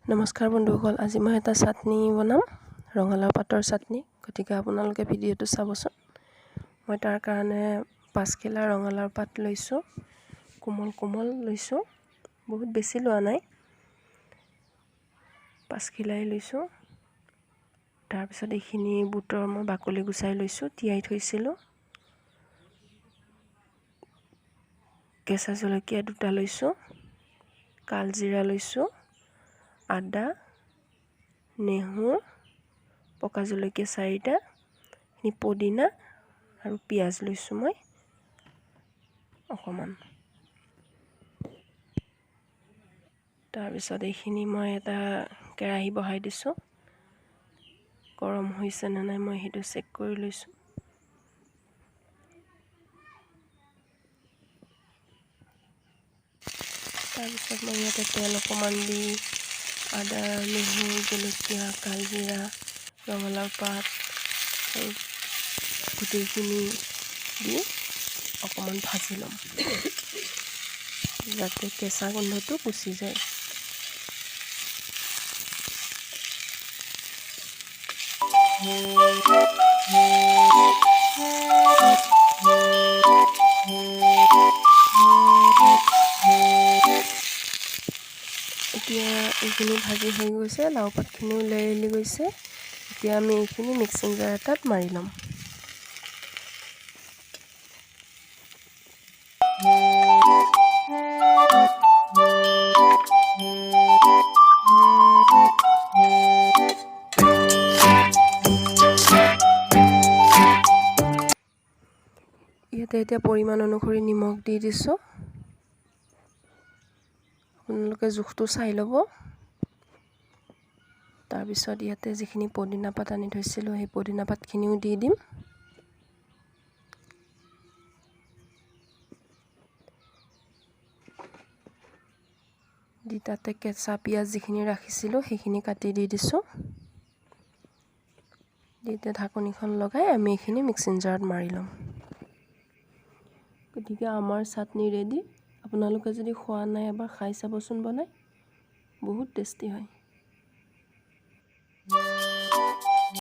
নমস্কাৰ বন্ধুসকল, আজি মই এটা চাটনি বনাম, ৰঙালাও পাতৰ চাটনি। গতিকে আপোনালোকে ভিডিঅ'টো চাবচোন। মই তাৰ কাৰণে 5 কিলা ৰঙালাও পাত লৈছোঁ, কোমল কোমল লৈছোঁ, বহুত বেছি লোৱা নাই, 5 কিলাই লৈছোঁ। তাৰপিছত এইখিনি বুটৰ মই বাকলি গুচাই লৈছোঁ, তিয়াই থৈছিলোঁ। কেঁচা জলকীয়া 2টা লৈছোঁ, কালজিৰা লৈছোঁ, আদা, নেহৰু, পকা জলকীয়া 4টা, পদিনা আৰু পিঁয়াজ লৈছোঁ মই অকণমান। তাৰপিছত এইখিনি মই এটা কেৰাহী বহাই দিছোঁ, গৰম হৈছে নে নাই মই সেইটো চেক কৰি লৈছোঁ। তাৰপিছত মই ইয়াতে তেল অকণমান দি আদা, নহৰু, জলকীয়া, কালজিৰা, ৰঙালাও পাত আৰু গোটেইখিনি দি অকণমান ভাজি ল'ম, যাতে কেঁচা গোন্ধটো গুচি যায়। এতিয়া এইখিনি ভাজি হৈ গৈছে, লাও পাতখিনিও লেৰেলি গৈছে। এতিয়া আমি এইখিনি মিক্সিং জাৰ এটাত মাৰি ল'ম। ইয়াতে এতিয়া পৰিমাণ অনুসৰি নিমখ দি দিছোঁ, আপোনালোকে জোখটো চাই ল'ব। তাৰপিছত ইয়াতে যিখিনি পদিনা পাত আনি থৈছিলোঁ সেই পদিনা পাতখিনিও দি দিম। দি তাতে কেঁচা পিঁয়াজ যিখিনি ৰাখিছিলোঁ সেইখিনি কাটি দি দিছোঁ। দি এতিয়া ঢাকনিখন লগাই আমি এইখিনি মিক্সিং জাৰত মাৰি ল'ম। গতিকে আমাৰ চাটনি ৰেডি। আপোনালোকে যদি খোৱা নাই এবাৰ খাই চাবচোন বনাই, বহুত টেষ্টি হয়।